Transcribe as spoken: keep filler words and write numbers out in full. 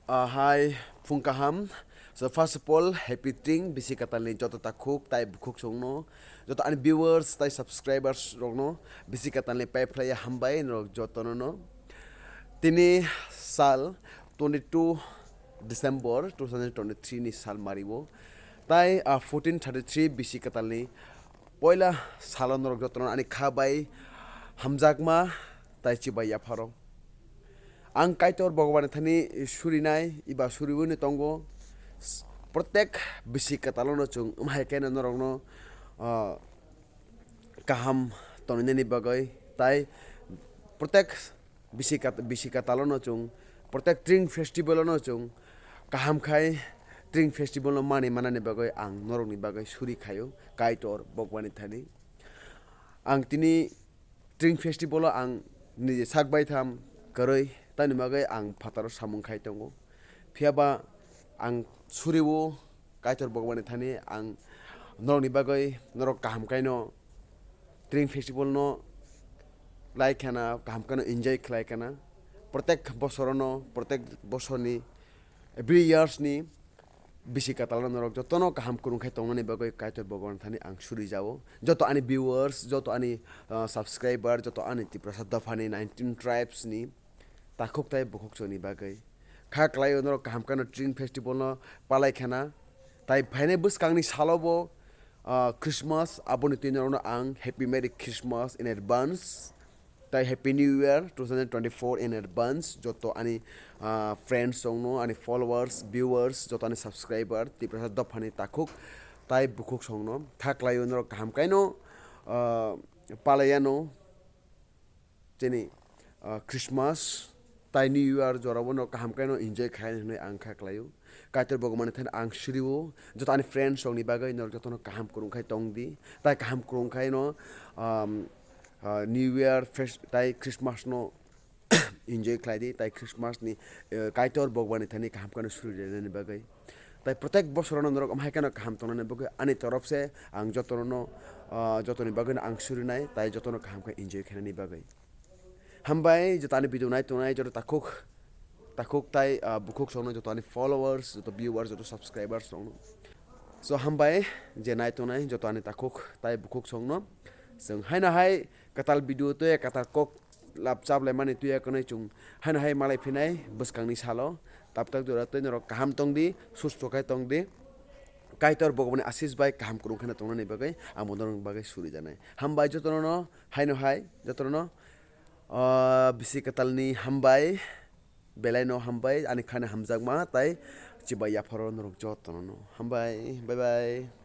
Ah, hai, phung kaham. So, first of all, happy Tring Bisi Katalni joto takhuk tai bukhuk songno, joto ani viewers tai subscribers rokno Bisi Katalni paiphlaiya hambai norok jotono no. Tini sal twenty-two December two thousand twenty-three ni sal mario. Tai, ah, fourteen thirty-three Bisi Katalni poila salo norok jotono ani kha bai hamjakma tai chibai yapharo. Ang Kaitor Bhagwani thani surinai, iba suriwino tongo. S-, protek bisi katalono chwng wmhai khe norokno, ah, kaham tongnaini bagwi, tai protek bisi kat-, bisi katalono chwng, protek Tring Festival-ono chwng kaham khai Tring Festival-no mani manani bagwi ang norokni bagwi suri khaio, Kaitor Bhagwani thani. Ang tini Tring Festival-o ang nije sak baitham kwrwi, tamni bagwi ang phataro samung khai tongo. Phiyaba ang suriwo Kaitor Bhagwani thani ang norokni bagwi norok kaham khaino Tring Festival-no lai khana, kaham khaino enjoy khlai khana. Protek bosorono, protek bosorni, every years-ni bisi katalano norok jotono kaham kwrwng khai tongnani bagwi Kaitor Bhagwan thani ang suri jao. Joto ani viewers, joto ani, ah, subscriber, joto ani Tiprasa dophani nineteen tribes-ni takhuk tai bukhuk chwngni bagwi. Kha kwlaio norok kaham khaino Tring Festival-no palai khana. Tai phainai bwskangni salo bo, ah, Christmas, aboni twi norokno ang Happy Merry Christmas in advance. Tai Happy New Year two thousand twenty-four in advance, joto ani, ah, friends songno, ani followers, viewers, joto ani subscriber, Tiprasa dophani takhuk tai bukhuk songno. Kha kwlaio norok kaham khaino, ah, palaiano chini, ah, Christmas tai New Year jorabo no kaham khaino enjoy khai hwnwi ang kha kwlaio. Kaitor Bhagwani thani ang suriwo, joto ani friends rokni bagwi norok jotono kaham kwrwng khai tongdi, tai kaham kwrwng khaino, um, ah, New Year fest tai Christmas no enjoy khlai di, tai Christmas ni, eh, Kaitor Bhagwani thani kaham khaino suri rwnani bagwi. Tai protek bosorono norok wmhai kheno kaham tongnani bagwi ani torop se ang jotono, ah, jotoni bagwi no ang surinai, tai jotono kaham khe enjoy khainani bagwi. Hambai joto ani video nai tongnai joto takhuk, takhuk tai, ah, bukhuk songno, joto ani followers, joto viewers, joto subscribers songno. So hambai je nai tongnai joto ani takhuk tai bukhuk songno. Chwng haino hai kwtal video tei kwtal kok lap chap laimani tuya kwnwi chwng haino hai malai phinai bwskangni salo. Tabtak jora tei norok kaham tongdi, susto khai tongdi. Kaitor Bhagwani asis bai kaham kwrwng kheno tongnani bagwi ang bo norokni bagwi suri janai. Hambai jotono no, haino hai jotono no, ah, bisi kwtalni hambai, belai no hambai, ani khani hamjakma tai chibai yapharo norok jotono no. Hambai, bye bye.